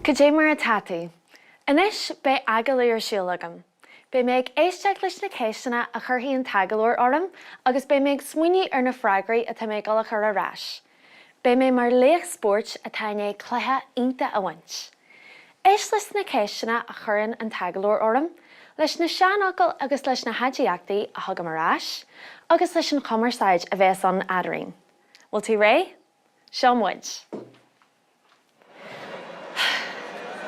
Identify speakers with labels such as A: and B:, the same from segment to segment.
A: Cad é mar atá tú? Anois beidh agallamh ar siúl agam. Beidh mé ag éisteacht leis na ceisteanna a chuirfidh an t-agallóir orm agus beidh mé ag smaoineamh ar na freagraí atá mé ag dul a chur ar ais. Beidh mé mar laoch spóirt atá i ndiaidh cluiche iontach a bhaint. Éist leis na ceisteanna a chuireann an t-agallóir orm, leis na seanfhocail agus leis na haidiachtaí a thugaim ar ais, agus leis an chumarsáid a bheas ann eadrainn. Bhfuil tú réidh? Seo muid!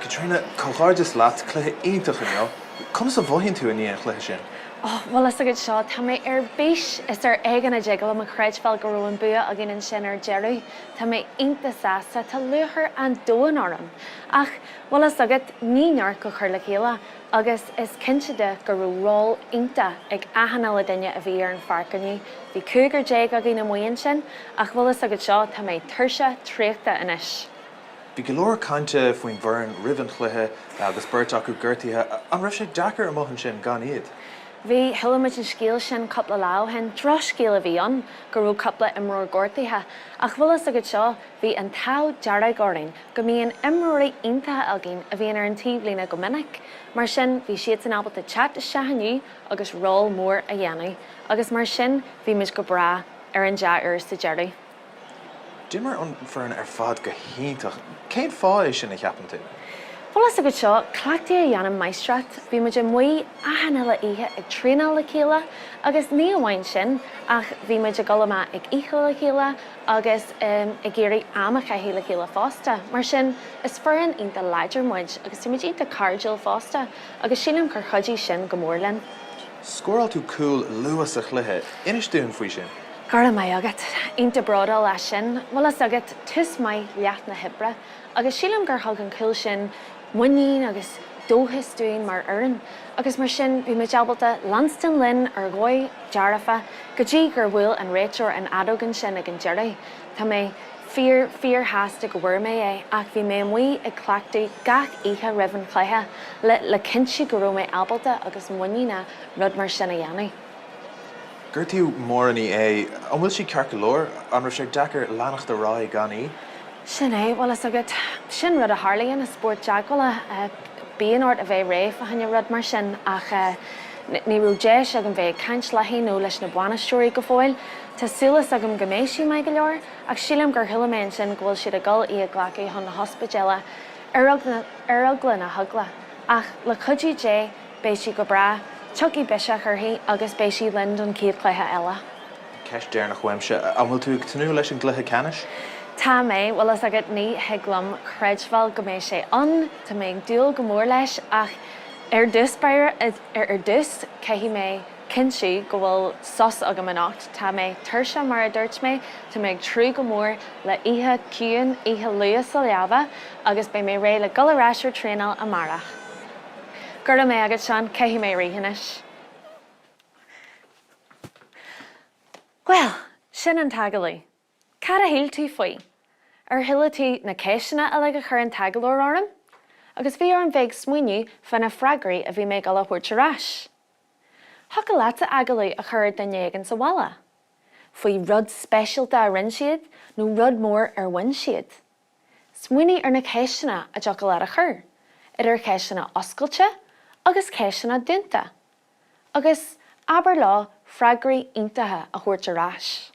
B: Caitríona, comhghairdeas leat, cluiche iontach inniu. Conas a mhothaíonn tú i ndiaidh an chluiche sin?
A: Oh, bhfuil fhios agat seo, tá mé ar bís! Is ar éigean a dtig liom a chreidbheáil go raibh an bua againn ansin ar deireadh. Tá mé iontach sásta, tá lúcháir an domhain orm. Ach, bhfuil fhios agat, ní neart go cur le chéile agus is cinnte de go raibh ról iontach ag achan uile duine a bhí ar an pháirc inniu. Bhí 15 againn amuigh ansin, ach bhfuil fhios agat seo, tá mé tuirseach traochta anois.
B: Bhí go leor cainte faoin bhfoireann roimh an chluiche agus beirt acu gortaithe. An raibh sé deacair amuigh ansin gan iad?
A: Bhí, chuala muid an scéal sin cúpla lá ó shin. Drochscéal a bhí ann go raibh cúpla imreoir gortaithe. Ach bhfuil fhios agat seo, bhí an t-ádh dearg orainn go mbíonn imreoirí iontacha againn a bhíonn ar an taobhlíne go minic. Mar sin, bhí siadsan ábalta teacht isteach inniu agus ról mór a dhéanamh. Agus mar sin, bhí muid go breá ar an dea-uair sa deireadh.
B: D'imir an foireann ar fad go hiontach. Cén fáth é sin, a cheapann tú?
A: Bhfuil fhios agat seo, cleachtadh a dhéanann máistreacht. Bhí muid amuigh achan uile oíche ag traenáil le chéile agus ní amháin sin ach bhí muid ag dul amach ag ithe le chéile agus ag iarraidh am a chaitheamh le chéile fosta. Mar sin, is foireann iontach láidir muid agus tá muid iontach cairdiúil fosta agus sílim gur chuidigh sin go mór linn.
B: Scóráil tú cúl luath sa chluiche. Inis dúinn faoi sin.
A: Go raibh maith agat. Iontach bródúil as sin. Bhfuil fhios agat, tús maith leath na hoibre. Agus sílim gur thug an cúl sin muinín agus dóchas dúinn mar fhoireann. Agus mar sin bhí muid ábalta leanstan linn ar dhóigh dearfa go dtí gur bhuail an réiteoir an fheadóg ansin ag an deireadh. Tá mé fíor, fíor shásta go bhfuair mé é ach bhí mé amuigh ag cleachtadh gach oíche roimh an chluiche le le cinntiú go raibh mé ábalta agus muiníneach rud mar sin a dhéanamh.
B: Gortaíodh Máire Ní Aodha. An bhfuil sí ceart go leor? An raibh sé deacair leanacht ar aghaidh gan í?
A: Sin é, bhfuil fhios agat. Sin rud a tharlaíonn i spórt teagmhála. Bíonn ort a bheith réidh fá choinne rud mar sin ach ní raibh deis agam bheith ag caint léi nó leis na bainisteoirí go fóill. Tá súil agam go mbeidh sí maith go leor ach sílim gur chuala mé ansin go bhfuil siad ag dul í a ghlacadh chun na hospidéile ar eagla na heagla. Ach le cuidiú Dé Beidh sí go breá, tiocfaidh biseach uirthi agus beidh sí linn don chéad chluiche eile.
B: Ceist deireanach uaimse, an bhfuil tú ag tnúth leis an gcluiche ceannais?
A: Tá mé, bhfuil fhios agat, ní thig liom creidbheáil go mbeidh sé ann, tá mé ag dúil go mór leis ach ar dtús báire, ar dtús caithfidh mé cinntiú go bhfuil sos agam anocht, tá mé tuirseach mar a dúirt mé, tá mé ag tnúth go mór le oíche ciúin, oíche luath sa leaba agus beidh mé réidh le dul ar ais ar traenáil amárach. Go raibh maith agat, Seán. Caithfidh mé rith anois. Bhuel, sin an t-agallamh. Cad a shíl tú faoi? Ar chuala tú na ceisteanna uilig a chuir an t-agallóir orm? Agus bhí orm bheith ag smaoineamh fá na freagraí a bhí mé ag dul a thabhairt ar ais. Thiocfadh leatsa agallamh a chur ar duine éigin sa bhaile. Faoi rud speisialta a rinne siad nó rud mór ar bhain siad. Smaoinigh ar na ceisteanna a dtiocfadh leat a chur, idir cheisteanna oscailte agus ceisteanna dúnta, agus abair leo freagraí iontacha a thabhairt ar ais.